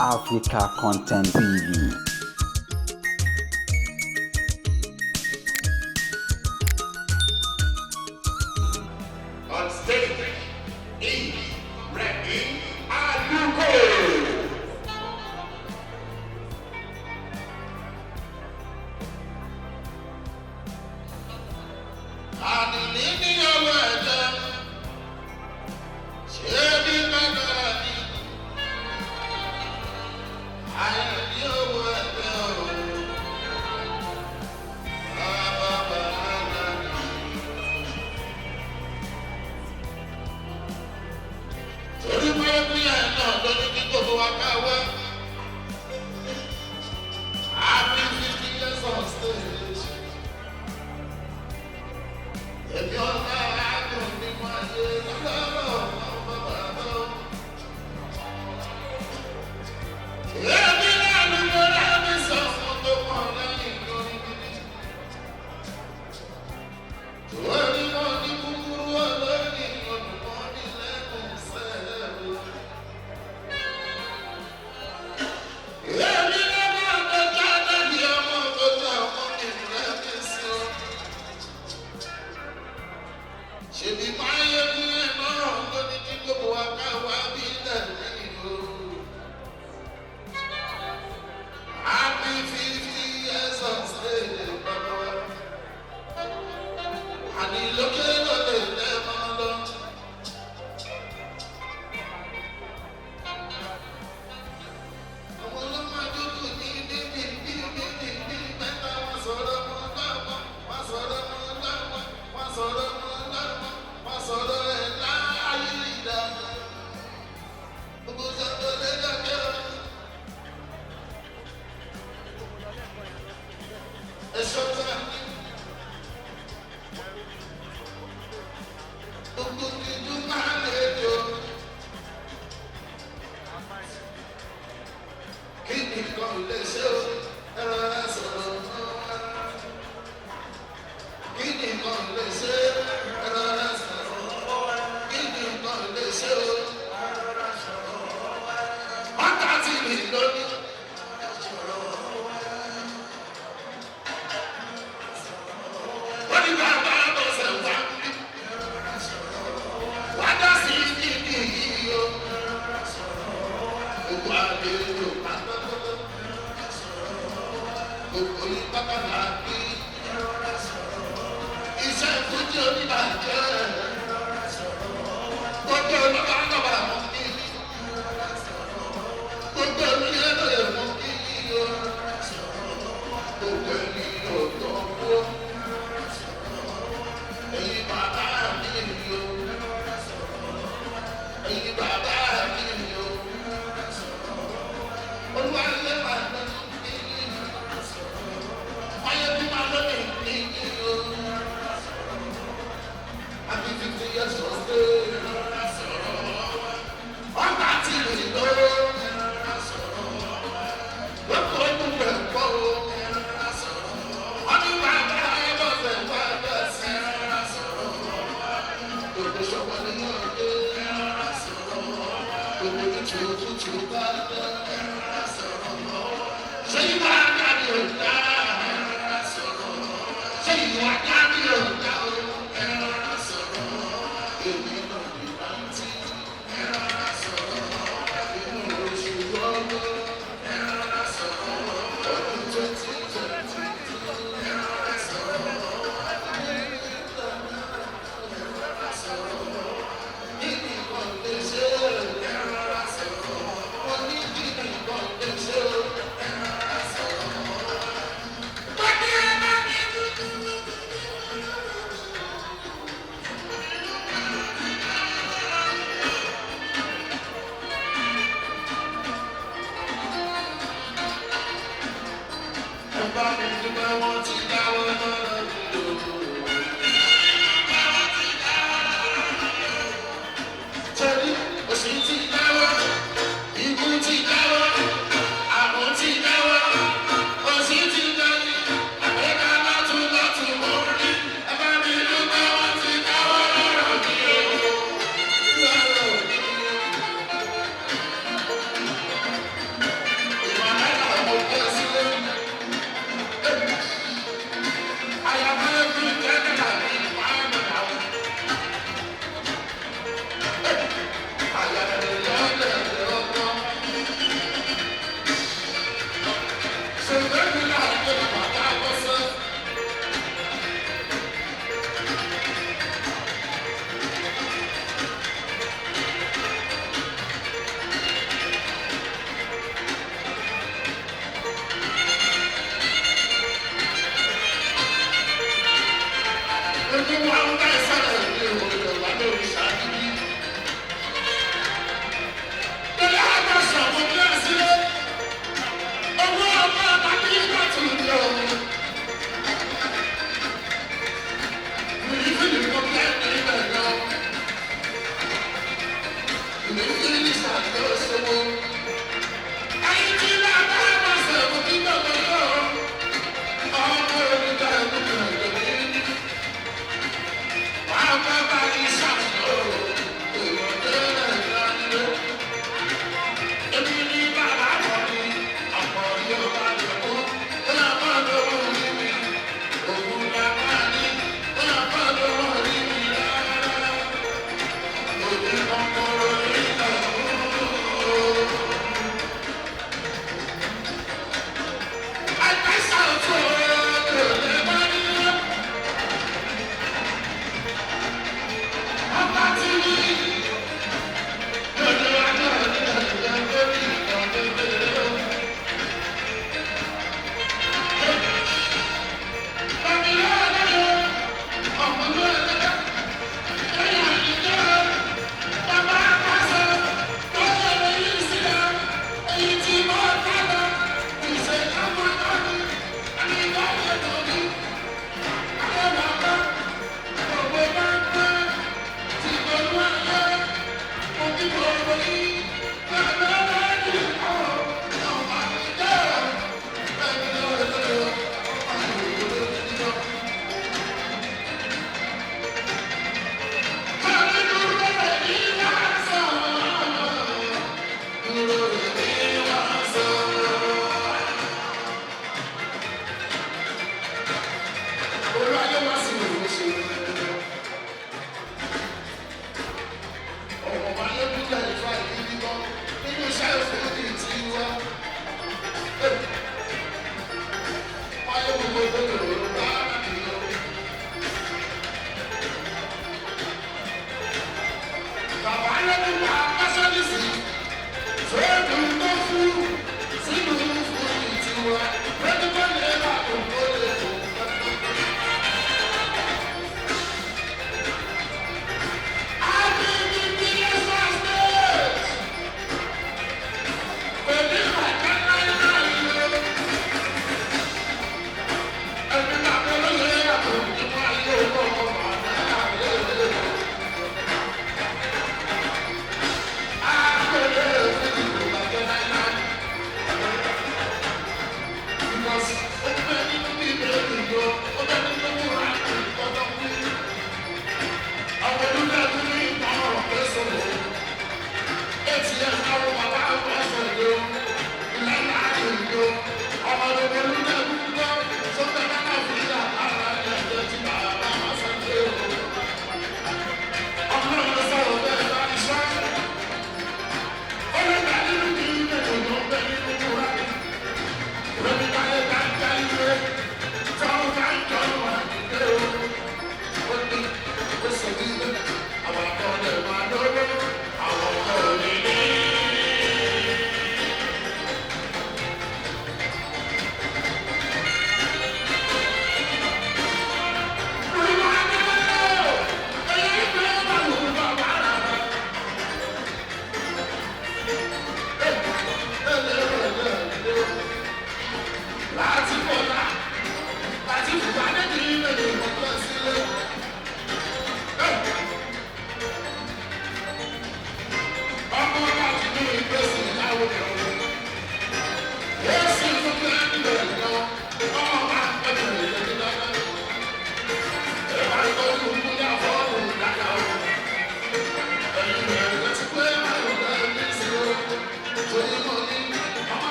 Africa Content TV. On stage is Remi Aluko. Àdìní ní ọwọ́ ẹ̀jẹ̀, ṣé bí kádàrá ni? Àìní owó ẹ̀jẹ̀ o, bàbá bàbá ni. Torí pé bí ẹ̀ náà lóní kí gbogbo wa ká wá. Happy 50 years on stage. Èmi ọ̀la àgùn nínú ayé lọ́lọ́rọ̀ ọmọ bàbá. Èmi náà ni mo rà mí sọ fún tó pọ̀ lẹ́yìn lórí gidi. Torí wọn ní kúkúrú olórí olùkọ́ ní lẹ́kùn sẹ́ẹ̀rù. Èmi náà máa ń tọ́jú àdáyé ọmọ tó jẹ́ ọmọ mi lẹ́kùn sí ọ. Ṣèbí máa yẹ kí ẹ náà lóní kí gbogbo wa ká wá bí lẹ́yìn o. Happy 50 years on stage, bàbá wa. Àní lókè lókè lẹ́ máa lọ. Àwọn ọlọ́mọ dúdú ní bíbí bí bíbí bí mẹ́ta wọ́n sọ̀rọ̀ wọn láwọn, wọ́n sọ̀rọ̀ wọn láwọn, wọ́n sọ̀rọ̀ wọn láwọn, wọ́n sọ̀rọ̀ ẹ̀ láàyè ìdá. Gbogbo sọ̀rọ̀ lẹ́dọ̀kẹ́. Ẹ̀ṣọ́ tó a ní. Gbogbo ìdú máa lè jọ. Kí ni kan lè ṣe o? Ẹ̀rọ ẹ̀ sọ̀rọ̀ mọ́ wa. Kí ni kan lè ṣe? Ẹ̀rọ ẹ̀ sọ̀rọ̀ mọ́ wa. Kí ni kan lè ṣe o? Wákàtí mi lónìí. Wọ́n ní bàbá bọ̀sẹ̀ wá. Wá dá sí kíni yìí o. Gbogbo àlejò pátápátá. Gbogbo yín pátá là ń bí. Iṣẹ́ ìfúnjẹ oníbàjẹ́. Gbogbo ọlọ́ba lọ́ba mọ̀ kí. Gbogbo oníyẹ lóye mọ̀ kí o. Gbogbo ẹni ọ̀dọ́ kú. Ẹ̀yin bàbá mi o. Ẹ̀yin bàbá mi o. Olúwa lè máa lọ ní kí. Ayé bí máa lọ ní kí o. Happy 50 years on stage. Ọ̀tá ti lè lọ. Lọ́kọ̀ ọdún rẹ̀ kọ́ o. Ọdún bàbá ẹ bọ̀ fẹ́ wá bẹ̀ sí. Gbogbo sọ́wọ́ ni wọ́n dé. Gbogbo tútù tútù bá dé. Ṣé ìwà àdáni ò dá? Ṣé ìwà àdáni ò dá o? Èmi náà ní rántí. Inú oṣù ọgbọ́n. Ọdún 2022. Kíni kan lè ṣe o? Mo ní kíni kan lè ṣe o? Ẹ bá mi dúpẹ́ wọ́n ti